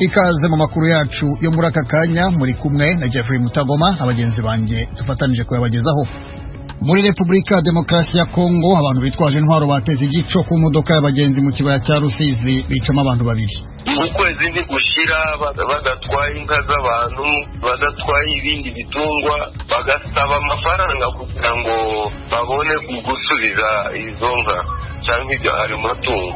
Ikaze mu makuru yacu yo muri aka kanya, muri kumwe na Jeffrey Mutagoma, abagenzi banjye dufatanije kuyabagezaho. Muri Repubulika Demokarasi ya Kongo, abantu bitwaje intwaro bateze igico ku modoka y'abagenzi mu kibaya cya Rusizi, bicamo abantu babiri. Ukwezi ntigushira badatwaye inka z'abantu, badatwaye ibindi bitungwa, bagasaba amafaranga kugira ngo babone gusubiza izo nka cyangwa ibyo ayo matungo.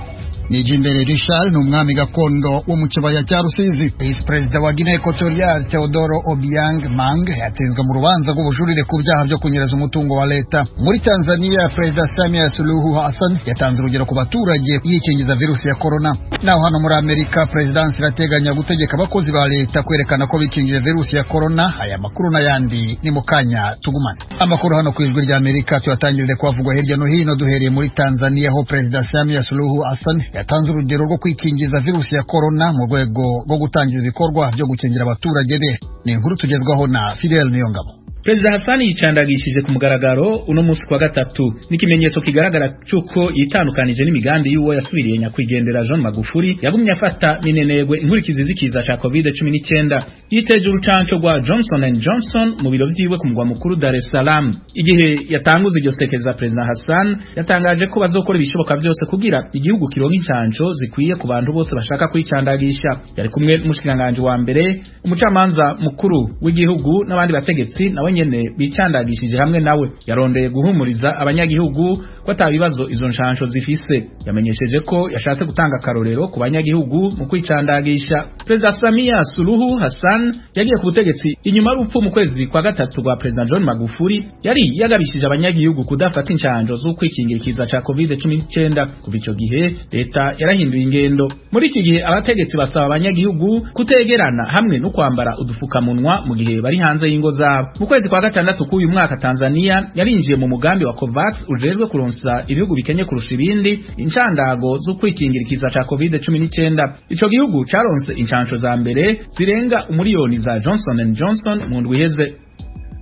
Nijimbere Richard ni umwami gakondo wo mu kibaya cya Rusizi. Visi Perezida wa Guinea Equatorial Teodoro Obiang Mang yatsinzwe mu rubanza rw'ubujurire ku byaha byo kunyereza umutungo wa leta. Muri Tanzania, Perezida Samia Suluhu Hassan yatanze urugero ku baturage yikingiza virusi ya corona. Naho hano muri Amerika, perezidansi irateganya gutegeka abakozi ba leta kwerekana ko bikingije virusi ya corona. Aya makuru n'ayandi ni mu kanya, tugumane. Amakuru hano ku Ijwi rya Amerika tuyatangirire kuhavugwa hirya no hino, duhereye muri Tanzania, aho Perezida Samia Suluhu Hassan yatanze urugero rwo kwikingiza virusi ya corona mu rwego rwo gutangiza ibikorwa byo gukingira abaturage be. Ni inkuru tugezwaho na Fidel Niyongabo. Perezida Hassan yicandagishije ku mugaragaro uno munsi kwa gatatu, n'ikimenyetso kigaragara cy'uko yitandukanije n'imigambi y'uwo yasubiriye, nyakwigendera John Magufuli, yagumye afata minenegwe inkurikizi z'ikiza ca COVID-19. Yiteje urucanco rwa Johnson and Johnson mu biro vyiwe ku mugwa mukuru Dar es Salaam. Igihe yatanguza iryo sekeza, Perezida Hassan yatangaje ko bazokora ibishoboka byose kugira igihugu kironka incanco zikwiye ku bantu bose bashaka kwicandagisha. Yari kumwe n'umushikiranganje wa mbere, umucamanza mukuru w'igihugu n'abandi bategetsi nawe nyene bicandagishije hamwe nawe. Yarondeye guhumuriza abanyagihugu ko ata bibazo izo nshansho zifise. Yamenyesheje ko yashatse gutanga akarorero ku banyagihugu mu kwicandagisha. Perezida Samia Suluhu Hassan yagiye ku butegetsi inyuma y'urupfu mu kwezi kwa gatatu rwa Perezida John Magufuli, yari yagabishije abanyagihugu kudafata inshanjo zo kwikingira ikiza ca COVID-19. Kuva ico gihe leta yarahinduye ingendo. Muri iki gihe abategetsi basaba abanyagihugu kutegerana hamwe no kwambara udufukamunwa mu gihe bari hanze y'ingo zabo. Mu kwezi kwa gatandatu k'uyu mwaka, Tanzania yarinjiye mu mugambi wa COVAX ujejwe kuronsa ibihugu bikenye kurusha ibindi inshandago zo kwikingira ikiza ca COVID-19. Ico gihugu caronse inshansho za mbere zirenga umuriyoni za Johnson and Johnson mu ndwi iheze.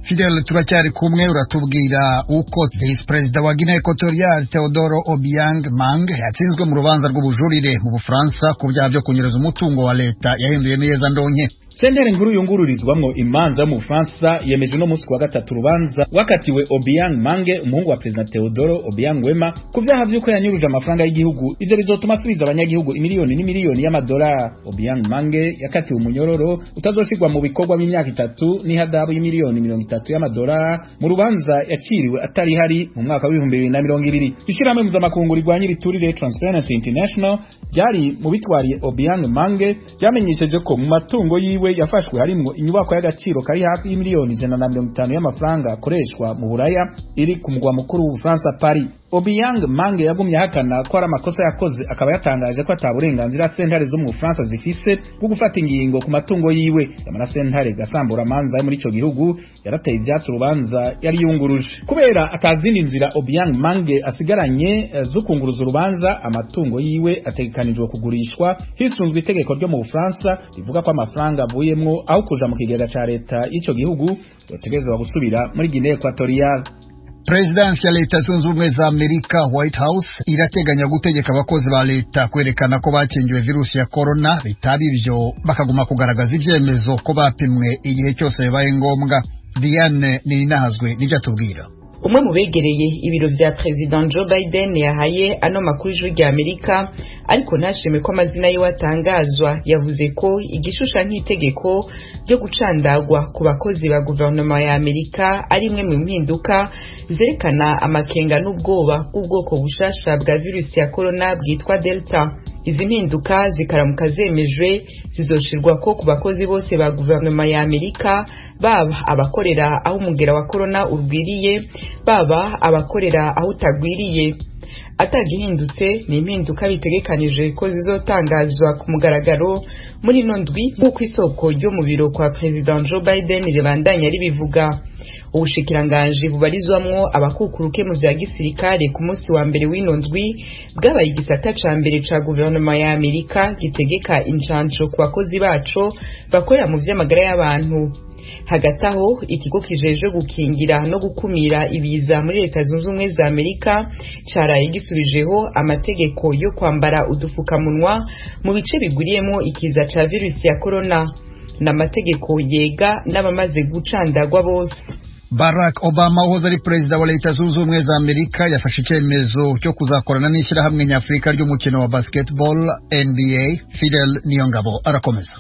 Fidel, turacyari kumwe, uratubwira uko Visi Perezida wa Guinea Equatorial Teodoro Obiang Mang yatsinzwe mu rubanza rw'ubujurire mu Bufaransa ku byaha byo kunyereza umutungo wa leta yahinduye neza ndonke. Sentare nkuru yungururizwamwo imanza mu Bufaransa yemeje uno munsi wa gatatu urubanza wakatiwe Obiang Mange, umuhungu wa Perezida Teodoro Obiang Nguema, ku vyaha vy'uko yanyuruje amafaranga y'igihugu. Ivyo bizotuma asubiza abanyagihugu imiliyoni n'imiliyoni y'amadolari. Obiang Mange yakatiwe umunyororo utazoshirwa mu bikorwa by'imyaka 3 n'ihadabu y'imiliyoni 30 y'amadolari mu rubanza yaciriwe atari hari mu mwaka wa 2020. Ishirahamwe mpuzamakungu rigwanya ibiturire Transparency International ryari mu bitwariye Obiang Mange, ryamenyesheje ko mu matungo yiwe yafashwe harimwo inyubako y'agaciro kari hafi y'imiliyoni 150 y'amafaranga akoreshwa mu Buraya, iri ku mugwa mukuru w'Ubufaransa Paris. Obiang Mange yagumye ahakana ko ari amakosa yakoze, akaba yatangaje ko ata burenganzira sentare zo mu Bufaransa zifise bwo gufata ingingo ku matungo yiwe. Yamara sentare gasambura manza yo muri ico gihugu yarateye ivyatsi urubanza yari yunguruje. Kubera atazindi nzira Obiang Mange asigaranye zo kunguruza urubanza, amatungo yiwe ategekanijwe kugurishwa hisunzwe itegeko ryo mu Bufaransa rivuga ko amafaranga avuyemwo aho kuja mu kigega ca leta y'ico gihugu yotegerezwa gusubira muri Guinea Equatorial. Perezidansi ya Leta Zunze Ubumwe za Amerika, White House, irateganya gutegeka abakozi ba leta kwerekana ko bakingiwe virusi ya corona, bitaba ibyo bakaguma kugaragaza ibyemezo ko bapimwe igihe cyose bibaye ngombwa. Diane Ninahazwe nibyo atubwira. Umwe mu begereye ibiro vya Perezida Joe Biden yahaye ano makuru Ijwi rya Amerika, ariko ntashime ko amazina yiwe atangazwa, yavuze ko igishusha nk'itegeko ryo gucandagwa ku bakozi ba guverinoma ya Amerika ari imwe mu mpinduka zerekana amakenga n'ubwoba bw'ubwoko bushasha bwa virusi ya corona bwitwa Delta. Izi mpinduka zikaramuka zemejwe, zizoshirwa ko ku bakozi bose ba guverinoma ya Amerika, baba abakorera aho umugera wa corona urwiriye, baba abakorera aho utagwiriye. Atagihindutse, ni impinduka bitegekanije ko zizotangazwa ku mugaragaro muri ino ndwi, nk'uko isoko ryo mu biro kwa Perezida Joe Biden ribandanya ribivuga. Ubushikiranganji bubarizwamwo abakukuruke mu vya gisirikare ku munsi wa mbere w'ino ndwi bwabaye igisata ca mbere ca guverinoma ya Amerika gitegeka incanco ku bakozi baco bakorera mu vy'amagara y'abantu. Hagati aho, ikigo kijejwe gukingira no gukumira ibiza muri Leta Zunze Ubumwe za Amerika caraye gisubijeho amategeko yo kwambara udufukamunwa mu bice bigwiriyemwo ikiza ca virusi ya corona, n'amategeko yega n'abamaze gucandagwa bose. Barack Obama uhoze ari perezida wa Leta Zunze Ubumwe za Amerika yafashe icyemezo cyo kuzakorana n'ishyirahamwe nyafurika ry'umukino wa basketball NBA. Fidel Niyongabo arakomeza.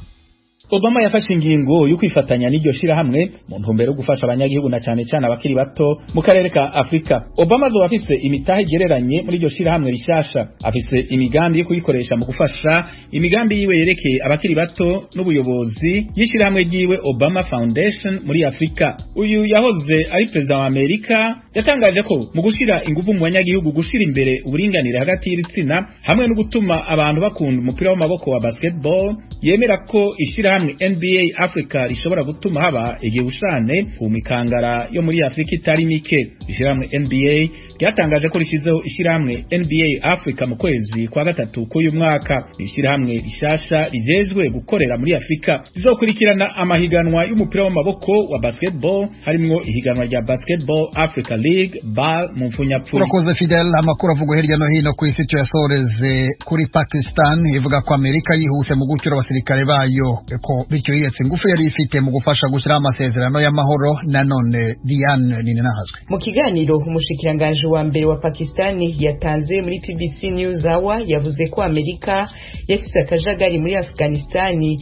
Obama yafashe ingingo yo kwifatanya n'iryo shirahamwe mu ntumbero yo gufasha abanyagihugu na cyane cyane abakiri bato mu karere ka Afrika. Obama azoba afise imitahe igereranye muri iryo shirahamwe rishasha. Afise imigambi yo kuyikoresha mu gufasha imigambi yiwe yerekeye abakiri bato n'ubuyobozi y'ishirahamwe ryiwe Obama Foundation muri Afrika. Uyu yahoze ari perezida wa Amerika yatangaje ko mu gushira ingufu mu banyagihugu, gushira imbere uburinganire hagati y'ibitsina hamwe no gutuma abantu bakunda umupira w'amaboko wa basketball, yemera ko ishirahamwe NBA Africa rishobora gutuma haba igihushane ku mikangara yo muri Afrika itari mike. Ishirahamwe NBA ryatangaje ko rishizeho ishirahamwe NBA Africa mu kwezi kwa gatatu k'uyu mwaka. Ishirahamwe rishasha rijejwe gukorera muri Afrika rizokurikirana amahiganwa y'umupira w'amaboko wa basketball, harimwo ihiganwa rya Basketball Africa League BAL mu mfunyapfunyo. Urakoze Fidel. Amakuru avugwa hirya no hino ku isi tuyasoreze kuri Pakistan ivuga ko Amerika yihuse mu gucyura abasirikare bayo, ko bityo yiyetse ingufu yari ifite mu gufasha gushyiraho amasezerano y'amahoro. Nanone Diane Ninahazwe. Mu kiganiro umushikiranganji wa mbere wa Pakistani yatanze muri PBC News Hour, yavuze ko Amerika yasize akajagari muri Afghanistani.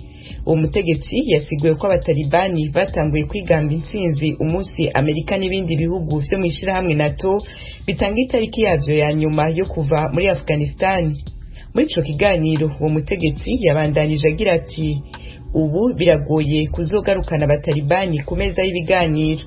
Uwo mutegetsi yasiguye ko abatalibani batanguye kwigamba intsinzi umunsi Amerika n'ibindi bihugu vyo mu ishirahamwe NATO bitanga itariki yavyo ya nyuma yo kuva muri Afghanistani. Muri ico kiganiro uwo mutegetsi yabandanije agira ati: "Ubu biragoye kuzogarukana abatalibani ku meza y'ibiganiro.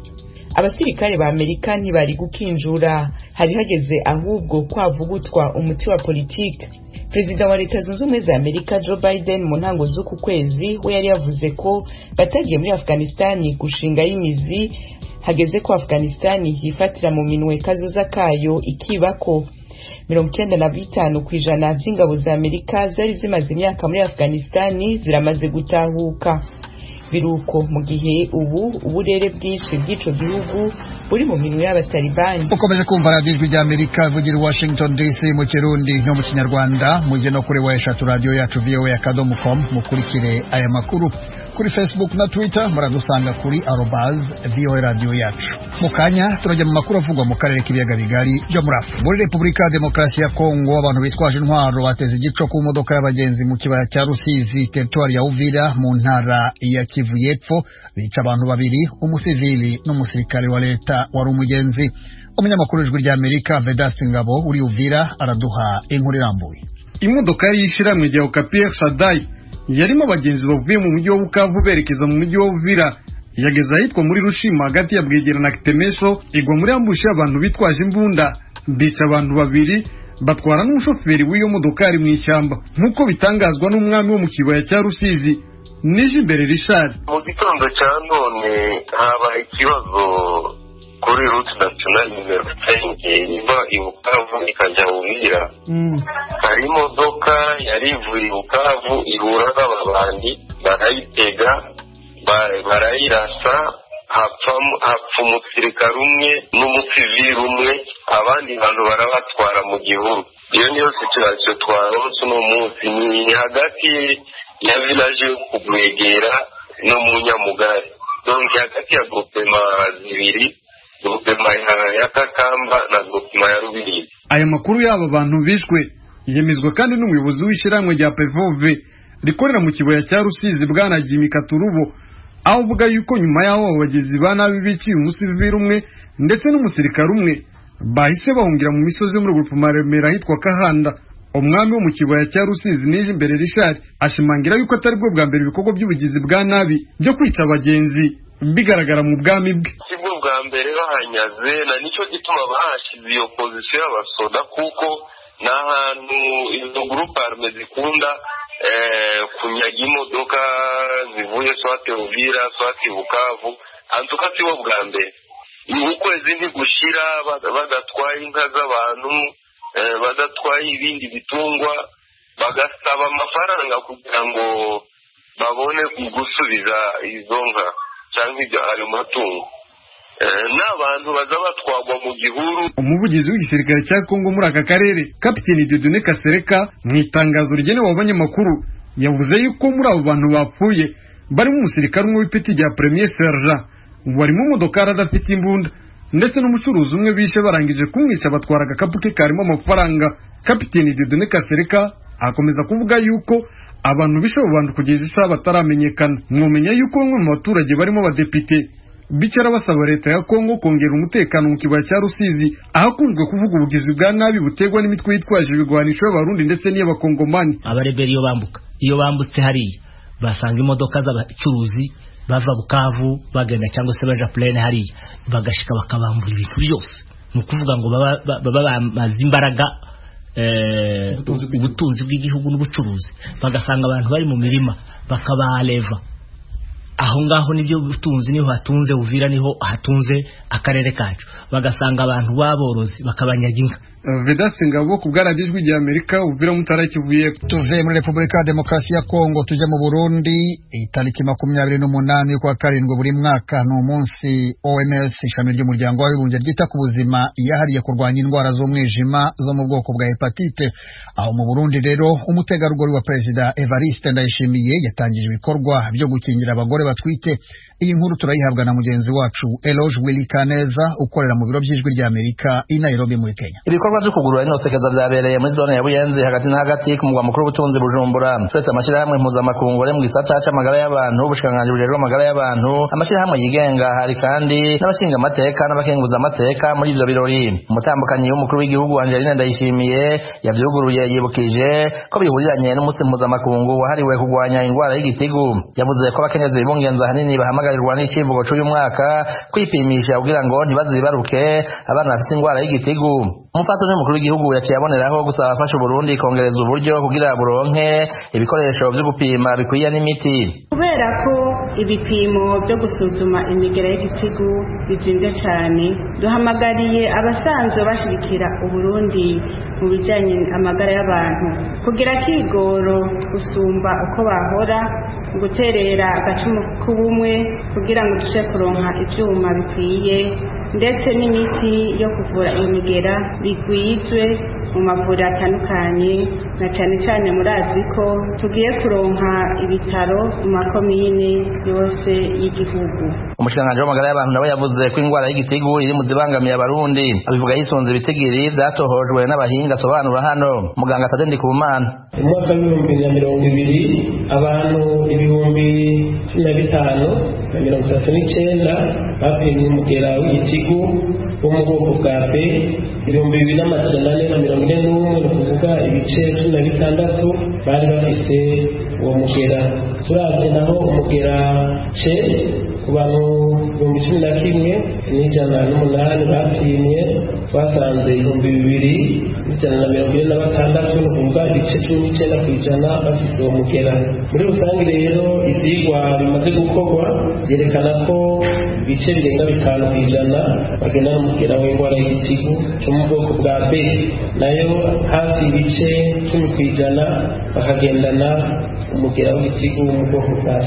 Abasirikare ba Amerika ntibari gukinjura, hari hageze ahubwo kwavugutwa umuti wa politike." Perezida wa Leta Zunze Ubumwe za Amerika Joe Biden mu ntango z'uku kwezi we yari yavuze ko batagiye muri Afghanistan gushingayo imizi, hageze ko Afghanistan yifatira mu minwe kazoza kayo ikibako. 95% vy'ingabo za Amerika zari zimaze imyaka muri Afghanistan ziramaze gutahuka. Biruko mu gihe ubu uburere bwinshi bw'ico gihugu buri mu minwe y'abatalibani. Ukomeje kumva radiyo Ijwi ry'Amerika ivugira i Washington DC mu Kirundi no mu Kinyarwanda. Mujye no kuri www.radioyacu.voa.com mukurikire aya makuru. Kuri Facebook na Twitter muradusanga kuri @VOARadioYacu. Mu kanya turajya mu makuru avugwa mu karere k'ibiyaga bigari byo muri Afurika. Muri Repubulika ya Demokarasi ya Kongo, abantu bitwaje intwaro bateze igico ku modoka y'abagenzi mu kibaya cya Rusizi, teritwari ya Uvira, mu ntara ya Kivu y'Epfo, bica abantu babiri, umusivili n'umusirikare wa leta wari umugenzi. Umunyamakuru w'Ijwi ry'Amerika Vedaste Ngabo uri Uvira araduha inkuru irambuye. Imodoka y'ishyirahamwe rya Okapi Shadai yarimo abagenzi bavuye mu mujyi wa Bukavu berekeza mu mujyi wa Uvira yageze ahitwa muri Rushima hagati ya Bwegera na Kitemesho, igwa muri ambushi y'abantu bitwaje imbunda, bica abantu babiri, batwara n'umushoferi w'iyo modokari mu ishyamba, nk'uko bitangazwa n'umwami wo mu kibaya cya Rusizi, Nijimbere Richard. Mu gitondo cya none habaye ikibazo kuri route nationale nimero 5 iva i Bukavu ikajya Uvira. Hari imodoka yari ivuye i Bukavu ihura n'ababandi, barayitega, barayirasa, hapfa umusirikare umwe n'umusivili umwe, abandi bantu barabatwara mu gihuru. Iyo niyo situation twaronse uno munsi, ni hagati ya village yo Kubwegera no mu Nyamugari, donc hagati ya groupement zibiri, groupement ya Kakamba na groupement ya Rubirizi. Aya makuru y'aba bantu bishwe yemezwa kandi n'umuyobozi w'ishyirahamwe rya PVV rikorera mu kibaya cya Rusizi, bwana Jimmy Katurubo, aho uvuga yuko nyuma y'aho abo bagizi ba nabi biciye umusivili umwe ndetse n'umusirikare umwe, bahise bahungira mu misozi yo muri groupement Remera ahitwa Kahanda. Umwami wo mu kibaya cya Rusizi Nijimbere Richard ashimangira yuko atari bwo bwa mbere ibikorwa by'ubugizi bwa nabi byo kwica abagenzi bigaragara mu bwami bwe. Sibwo bwa mbere bahanyaze, na nicyo gituma bahashize iyo position y'abasoda, kuko ni ahantu izo groupe arme zikunda kunyaga imodoka zivuye swate Uvira, swate Bukavu. Antuka sibo bwa mbere. Ukwezi ntigushira badatwaye inka z'abantu, badatwaye ibindi bitungwa, bagasaba amafaranga kugira ngo babone gusubiza izo nka. cyangwa ibyo ayo matungo n'abantu baza batwagwa mu gihuru. Umuvugizi w'igisirikare cya Kongo muri aka karere, Kapiteni Dieudonné Kasereka, mu itangazo rigenewe abanyamakuru yavuze yuko muri abo bantu bapfuye barimo umusirikare umwe w'ipeti rya Premier Sergent wari mu modokari adafite imbunda, ndetse n'umucuruzi umwe bishe barangije kumwica batwara agakapu ke karimo amafaranga. Kapiteni Dieudonné Kasereka akomeza kuvuga yuko abantu bishe abo bantu kugeza isaha bataramenyekana. Mwomenya yuko bamwe mu baturage barimo abadepite bicara basaba leta ya Kongo kongera umutekano mu kibaya cya Rusizi, ahakunzwe kuvuga ubugizi bwa nabi butegwa n'imitwe yitwaje ibigwanisho y'Abarundi ndetse n'iy'Abakongomani. Abarebera iyo bambuka, iyo bambutse hariya basanga imodoka z'abacuruzi bava Bukavu bagenda cyangwa se baja plane hariya, bagashika bakabambura ibintu byose. Ni ukuvuga ngo baba bamaze imbaraga ubutunzi bw'igihugu n'ubucuruzi, bagasanga abantu bari mu mirima bakabareva aho ngaho, nibyo butunzi, niho hatunze Uvira, niho hatunze akarere kacu, bagasanga abantu baborozi bakabanyaga inka. Vedaste Ngabo ku bwa Radiyo Ijwi rya Amerika, Uvira, Mutara, Kivu y'Epfo. Tuve muri Repubulika ya Demokarasi ya Kongo tujya mu Burundi. Itariki 28 y'ukwa karindwi buri mwaka ni umunsi OMS, ishami ry'umuryango w'abibumbye ryita ku buzima, yahariye kurwanya indwara z'umwijima zo mu bwoko bwa hepatite. Aho mu Burundi rero, umutegarugori wa Perezida Evariste Ndayishimiye yatangije ibikorwa byo gukingira abagore batwite. Iyi nkuru turayihabwa na mugenzi wacu Eloge Willy Kaneza ukorera mu biro by'Ijwi rya Amerika i Nairobi muri Kenya. Ibikorwa vyo kugurura ino sekeza vyabereye muri zone ya Buyenzi hagati na hagati ku mugwa mukuru w'ubutunzi Bujumbura. Twese amashirahamwe mpuzamakungu ari mu gisata c'amagara y'abantu, ubushikiranganji bujejwe amagara y'abantu, amashirahamwe yigenga, hari kandi n'abashinga amateka n'abakenguza amateka muri ivyo birori. Umutambukanyi w'umukuru w'igihugu Angeline Ndayishimiye yavyuguruye, yibukije ko bihuriranye n'umunsi mpuzamakungu wahariwe kurwanya ingwara y'igitigu. Yavuze ko abakenyezi bibungenza ahanini bahamagarirwa n'icivugo c'uyu mwaka kwipimisha kugira ngo ntibazibaruke abana bafise ingwara y'igitigu. Umupfasoni w'umukuru w'igihugu yaciye aboneraho gusaba abafasha Uburundi kongereza uburyo kugira buronke ibikoresho vyo gupima bikwiye n'imiti. Kubera ko ibipimo byo gusuzuma imigera y'igitigu bizimvye cane, duhamagariye abasanzwe bashigikira Uburundi mu bijanye amagara y'abantu kugira kigoro gusumba uko bahora, guterera agacumu k'ubumwe kugira ngo dushe kuronka ivyuma bikwiye ndetse n'imiti yo kuvura iyo migera bigwizwe mu mavuriro atandukanye, na cane cane murazi ko tugiye kuronka ibitaro mu makomine yose y'igihugu. Umushikiranganji w'amagara y'abantu nawe yavuze ko ingwara y'igitigu iri mu zibangamiye Abarundi, abivuga yisunze ibitigiri vyatohojwe n'abahinga asobanura hano. Muganga Tade Ndikumana: Mu mwaka w'2020 abantu 15,039 bapimye umugera w'igitigu wo mu bwoko bwa B, 2441, ni ukuvuga ibice 16, bari bafise uwo mugera. Turavye naho umugera C, ku bantu 11,108 bapimye, twasanze 2146, ni ukuvuga ibice 19% bafise uwo mugera. Muri rusange rero, ivyigwa bimaze gukorwa vyerekana ko ibice birenga 5% bagendana umugera w'indwara y'igitigu cyo mu bwoko bwa B, nayo hafi ibice 10% bakagendana umugera w'igitigu mu bwoko bwa C.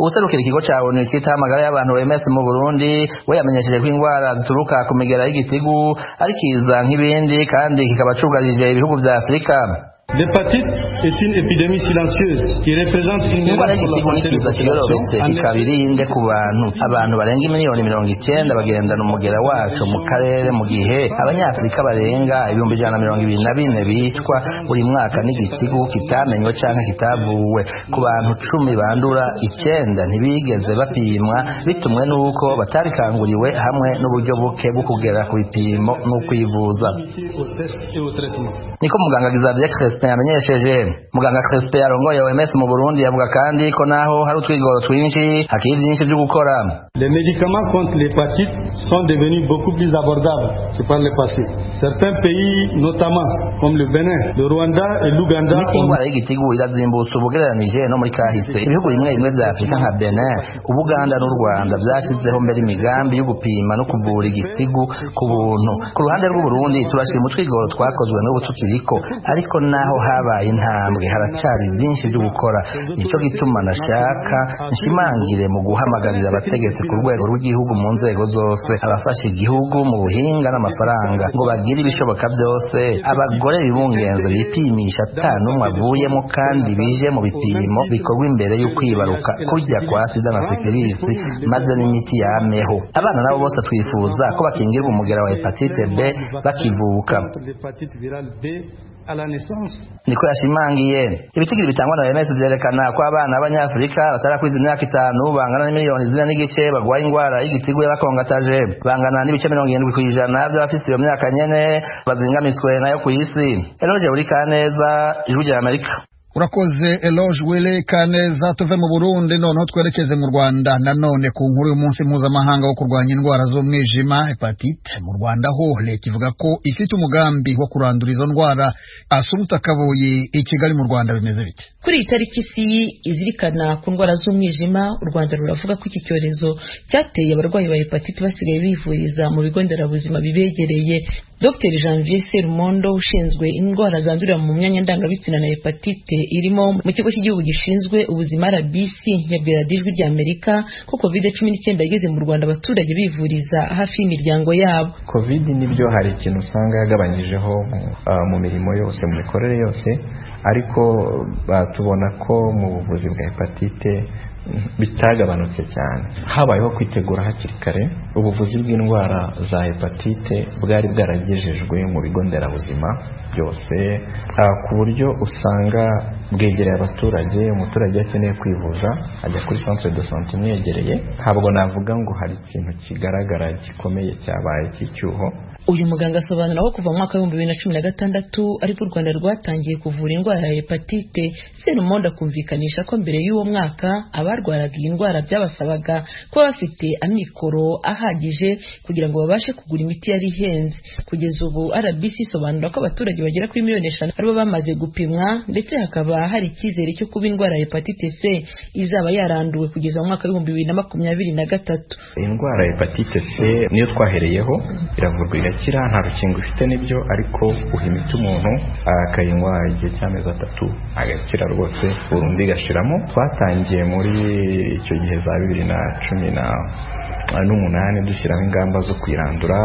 Uwuserukira ikigo ca ONU citaho amagara y'abantu OMS mu Burundi we yamenyesheje ko ingwara zituruka ku migera y'igitigu ari kiza nk'ibindi, kandi kikaba cugarije ibihugu vya Afurika. L'hépatite est une épidémie silencieuse qui représente une Indwara menace pour y'igitigu la santé ni des ikiza kiyorobetse, populations. kikaba irinde ku bantu. Abantu barenga miliyoni 90 bagendana umugera wacu mu karere, mu gihe abanyafurika barenga 124,000 bicwa buri mwaka n'igitigu kitamenywe canke kitavuwe. Ku bantu 10 bandura, icenda ntibigeze bapimwa, bitumwe n'uko batabikanguriwe hamwe n'uburyo buke bwo kugera ku bipimo n'ukwivuza. Au test et au traitement. Niko muganga Xavier Crespin yamenyesheje. Muganga Crespin arongoye OMS mu Burundi yavuga kandi ko naho hari utwigoro twinshi, hakiri vyinshi vyo gukora. Les médicaments contre l'hépatite sont devenus beaucoup plus abordables que par le passé. Certains pays, notamment comme le Bénin, le Rwanda et l'Ouganda, Imiti ont y'indwara y'igitigu irazimbutse ubugereranije no muri kahise. Ibihugu bimwe bimwe vya Afurika nka Benin, Ubuganda n'u Rwanda vyashizeho mbere imigambi yo gupima no kuvura igitigu ku buntu. Ku ruhande rw'Uburundi turashima utwigoro twakozwe n'ubu tukiriko, ariko naho Naho habaye intambwe, haracari byinshi byo gukora. Nico gituma nashaka nshimangire mu guhamagarira abategetsi ku rwego rw'igihugu mu nzego zose, abafasha igihugu mu buhinga n'amafaranga, ngo bagire ibishoboka byose abagore bibungenze bipimisha ata n'umwe avuyemo, kandi bije mu bipimo bikorwa imbere y'ukwibaruka kujya kwa sida na sifilisi, maze n'imiti yameho. Abana nabo bose twifuza ko bakingirwa umugera wa hepatite B bakivuka. Niko yashimangiye. Ibitigiri bitangwa na OMS vyerekana ko abana b'abanyafurika batarakwiza imyaka 5 bangana n'imiliyoni 4.5 bagwaye ingwara y'igitigu y'abakongataje, bangana n'ibice 70% vy'abafise iyo myaka nyene bazingamiswe nayo kw'isi. Eloge Burikaneza, Ijwi rya Amerika. Urakoze Eloge Wele Kaneza. Tuve mu Burundi noneho twerekeze mu Rwanda nanone ku nkuru y'umunsi mpuzamahanga wo kurwanya indwara z'umwijima hepatite. Mu Rwanda ho leta ivuga ko ifite umugambi wo kurandura izo ndwara. Asumuta Kabuye i Kigali mu Rwanda bimeze bite? Kuri iyi tariki isi izirikana ku ndwara z'umwijima, u Rwanda ruravuga ko iki cyorezo cyateye abarwayi ba hepatite basigaye bivuriza mu bigo nderabuzima bibegereye. Dr Janvier Serumondo ushinzwe indwara zandurira mu myanya ndangabitsina na hepatite irimo mu kigo cy'igihugu gishinzwe ubuzima RBC yabwira Ijwi rya Amerika ko COVID-19 yageze mu Rwanda abaturage bivuriza hafi y'imiryango yabo. Covid nibyo hari ikintu usanga yagabanyijeho mu mirimo yose, mu mikorere yose, ariko tubona ko mu buvuzi bwa hepatite bitagabanutse cyane. Habayeho kwitegura hakiri kare. Ubuvuzi bw'indwara za hepatite bwari bwaragejejwe mu bigo nderabuzima byose, ku buryo usanga bwegereye abaturage. Umuturage akeneye kwivuza ajya kuri centre de santé imwegereye. Ntabwo navuga ngo hari ikintu kigaragara gikomeye cyabaye cy'icyuho. Uyu muganga asobanura ko kuva mu mwaka w'ibihumbi 2016 ariko u Rwanda rwatangiye kuvura indwara ya hepatite. Serumondo akumvikanisha ko mbere y'uwo mwaka abarwaraga iyi ndwara byabasabaga kuba bafite amikoro ahagije kugira ngo babashe kugura imiti yari ihenze. Kugeza ubu RBC isobanura ko abaturage bagera kuri miliyoni 5 aribo bamaze gupimwa, ndetse hakaba hari icyizere cyo kuba indwara ya hepatite C izaba yaranduwe kugeza mu mwaka w'ibihumbi 2023. Indwara ya hepatite C niyo twahereyeho, iravurwa igakira, nta rukingo ifite nibyo, ariko uha imiti umuntu akayinywa igihe cy'amezi 3 agakira rwose burundu igashiramo. Twatangiye muri icyo gihe za 2018 dushyiraho ingamba zo kuyirandura.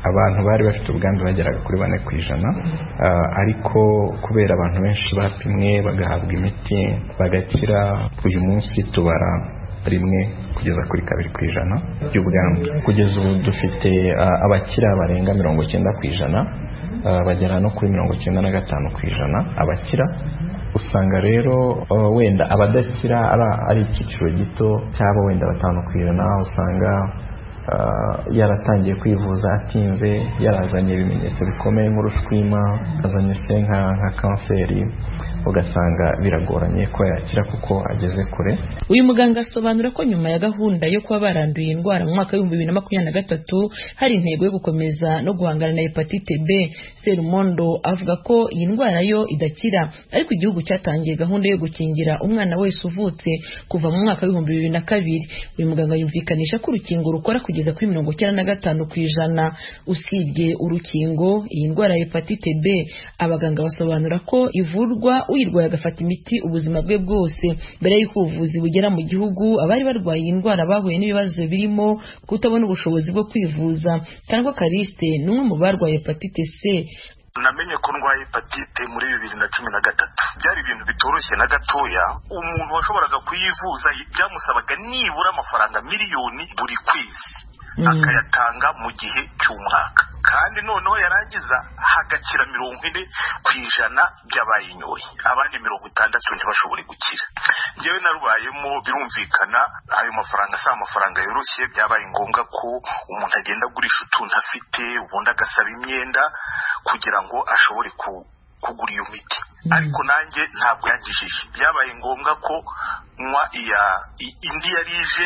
Abantu bari bafite ubwandu bageraga kuri 4%, ariko kubera abantu benshi bapimwe bagahabwa imiti bagakira, uyu munsi tubara 1 kugeza kuri 2% by'ubwandu. Kugeza ubu dufite abakira barenga 90%, bagera no kuri 95% abakira. Usanga rero wenda abadakira ari icyiciro gito cyabo, wenda 5%. Usanga yaratangiye kwivuza atinze, yarazanye ibimenyetso bikomeye nk'urushwima, azanye se nka kanseri, ugasanga biragoranye ko yakira kuko ageze kure. Uyu muganga asobanura ko nyuma ya gahunda yo kuba baranduye indwara mu mwaka w'ibihumbi 2023 hari intego yo gukomeza no guhangana na hepatite B. Serumondo avuga ko iyi ndwara yo idakira, ariko igihugu cyatangiye gahunda yo gukingira umwana wese uvutse kuva mu mwaka w'ibihumbi 2002. Uyu muganga yumvikanisha ko urukingo rukora kugeza kuri 95%. Usibye urukingo, iyi ndwara ya hepatite B abaganga basobanura ko ivurwa uyirwaye agafata imiti ubuzima bwe bwose. Mbere y'uko ubuvuzi bugera mu gihugu, abari barwaye iyi ndwara bahuye n'ibibazo birimo kutabona ubushobozi bwo kwivuza. Cyangwa Kariste ni umwe mu barwaye hepatite C. Namenye ko ndwaye hepatite muri 2013. Byari ibintu bitoroshye na gatoya. Umuntu washoboraga kuyivuza byamusabaga nibura amafaranga miliyoni buri kwezi, akayatanga mu gihe cy'umwaka, kandi noneho yarangiza hagakira 40% by'abayinyoye, abandi 60 ntibashobore gukira. Njyewe narubayemo, birumvikana ayo mafaranga si amafaranga yoroshye. Byabaye ngombwa ko umuntu agenda agurisha utuntu afite, ubundi agasaba imyenda kugira ngo ashobore kugura iyo miti. Ariko nanjye ntabwo yangishije, byabaye ngombwa ko nywa indi yari ije,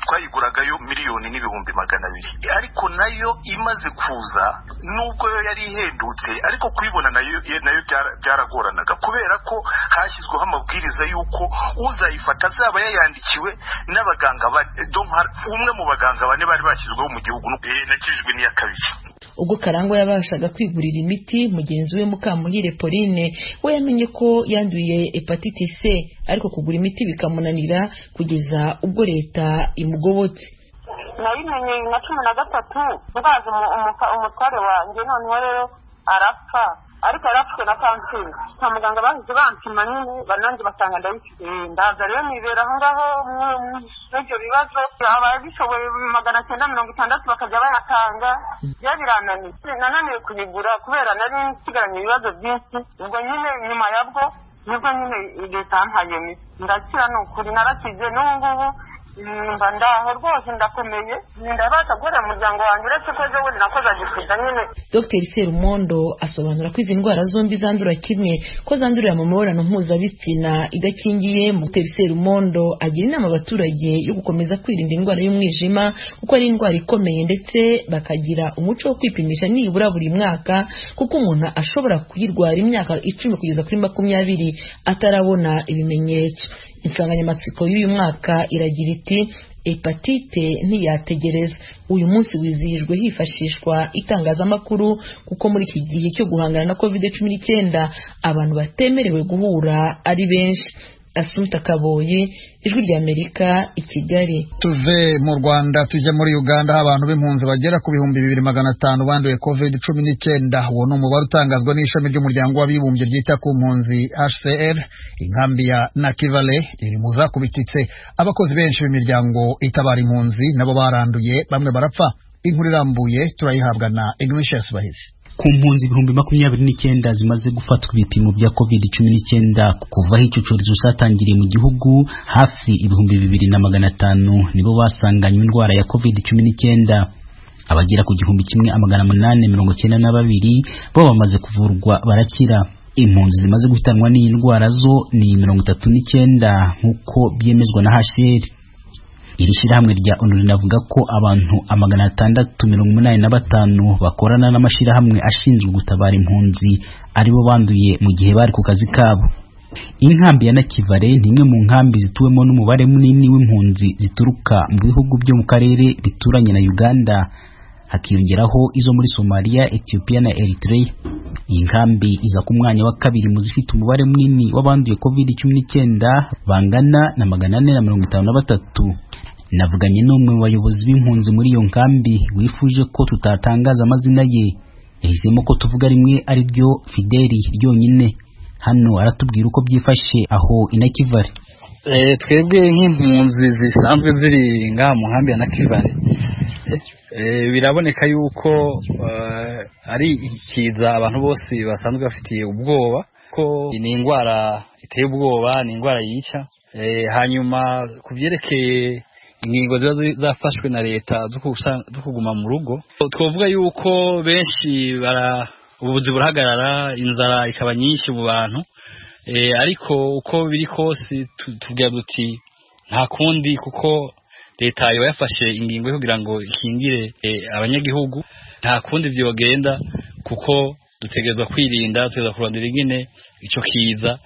twayiguragayo 1,200,000, ariko nayo imaze kuza nubwo yo yari ihendutse, ariko kuyibona nayo byaragoranaga, kubera ko hashyizweho amabwiriza y'uko uzayifata azaba yayandikiwe n'abaganga, umwe mu baganga 4 bari bashyizweho mu gihugu. Nakijijwe n'iya kabiri. Ubwo Karangwa yabashaga kwigurira imiti, mugenzi we Mukamuhire Pauline we yamenye ko yanduye hepatite C, ariko kugura imiti bikamunanira kugeza ubwo leta imugobotse. Nayimenye 2013 ndwaza umutware wanjye, noneho rero arapfa, ariko yarapfuye na kanseri. Kwa muganga bahise bampima nyine bananjye basanga ndayifite. Ndaza rero nibera aho ngaho n'ibyo bibazo, ababishoboye 960 bakajya bayatanga. Byo birananiye, nananiwe kuyigura kubera nari nsigaranye ibibazo byinshi. Ubwo nyine nyuma yabwo nibwo nyine leta yampaye imiti ndakira. Ni ukuri narakize, n'ubu ngubu mba ndaho rwose ndakomeye, ndabasha guhera umuryango wanjye, uretse ko ejo bundi nakoze agisida nyine. Dr Serumondo asobanura ko izi ndwara zombi zandura kimwe, ko zandurira mu mibonano mpuzabitsina idakingiye. Dr Serumondo agira inama abaturage yo gukomeza kwirinda indwara y'umwijima kuko ari indwara ikomeye, ndetse bakagira umuco wo kwipimisha nibura buri mwaka, kuko umuntu ashobora kuyirwara imyaka 10 kugeza kuri 20 atarabona ibimenyetso. Insanganyamatsiko y'uyu mwaka iragira iti hepatite ntiyategereza. Uyu munsi wizihijwe hifashishwa itangazamakuru, kuko muri iki gihe cyo guhangana na COVID-19 abantu batemerewe guhura ari benshi. Asumta Kaboye, Ijwi ry'Amerika, i Kigali. Tuve mu Rwanda tujya muri Uganda, aho abantu b'impunzi bagera ku 2500 banduye COVID-19. Uwo ni umubare utangazwa n'ishami ry'umuryango w'abibumbye ryita ku mpunzi HCR. Inkambi ya Nakivale iri mu zakubititse. Abakozi benshi b'imiryango itabara impunzi nabo baranduye, bamwe barapfa. Inkuru irambuye turayihabwa na Ignatius Bahizi. Ku mpunzi 29,000 zimaze gufatwa ibipimo bya COVID-19 kuva aho icyo cyorezo cyatangiriye mu gihugu, hafi 2500 nibo basanganywe indwara ya COVID-19. Abagera ku 1892 bo bamaze kuvurwa barakira. Impunzi zimaze guhitanwa n'iyi ndwara zo ni 39 nk'uko byemezwa na HCR. Iri shyirahamwe rya ONU rinavuga ko abantu 685 bakorana n'amashirahamwe ashinzwe gutabara impunzi aribo banduye mu gihe bari ku kazi kabo. Inkambi ya Nakivale ni imwe mu nkambi zituwemo n'umubare munini w'impunzi zituruka mu bihugu byo mu karere bituranye na Uganda, hakiyongeraho izo muri Somalia, Ethiopia na Eritrea. Iyi nkambi iza ku mwanya wa kabiri mu zifite umubare munini w'abanduye COVID-19 bangana na 453. Navuganye n'umwe mu bayobozi b'impunzi muri iyo nkambi wifuje ko tutatangaza amazina ye, yahisemo ko tuvuga rimwe ari ryo Fideli ryonyine. Hano aratubwira uko byifashe aho i Nakivale. Twebwe nk'impunzi zisanzwe ziri ngaha mu nkambi ya Nakivale, biraboneka yuko ari ikiza abantu bose basanzwe bafitiye ubwoba, ko ni indwara iteye ubwoba, ni indwara yica. Hanyuma ku byerekeye ingingo ziba zafashwe na leta zo kuguma mu rugo, twavuga yuko benshi ubuvuzi burahagarara, inzara ikaba nyinshi mu bantu. Ariko uko biri kose tuvuga duti nta kundi, kuko leta iba yafashe ingingo yo kugira ngo ikingire abanyagihugu. Nta kundi vyogenda, kuko dutegerezwa kwirinda, dutegerezwa kurondera ingene ico kiza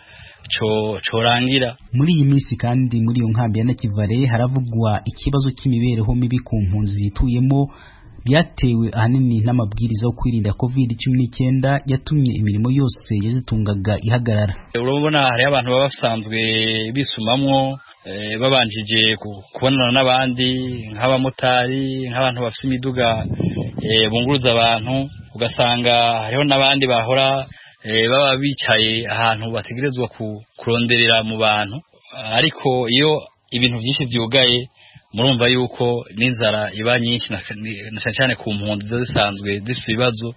corangira. Muri iyi minsi kandi muri iyo nkambi ya Nakivale haravugwa ikibazo cy'imibereho mibi ku mpunzi zituyemo, byatewe ahanini n'amabwiriza yo kwirinda COVID-19 yatumye imirimo yose yazitungaga ihagarara. Urabona hari abantu baba basanzwe bisumamwo, babanjije kubonana n'abandi nk'abamotari, nk'abantu bafite imiduga bunguruza abantu, ugasanga hariho n'abandi bahora baba bicaye ahantu bategerezwa kuronderera mu bantu. Ariko iyo ibintu byinshi byugaye, murumva yuko n'inzara iba nyinshi, na cyane cyane ku mpunzi zisanzwe zifite ibibazo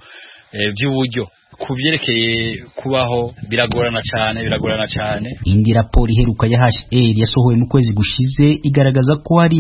by'uburyo. Ku byerekeye kubaho biragorana cyane, biragorana cyane. Indi raporo iheruka ya HCR yasohowe mu kwezi gushize igaragaza ko hari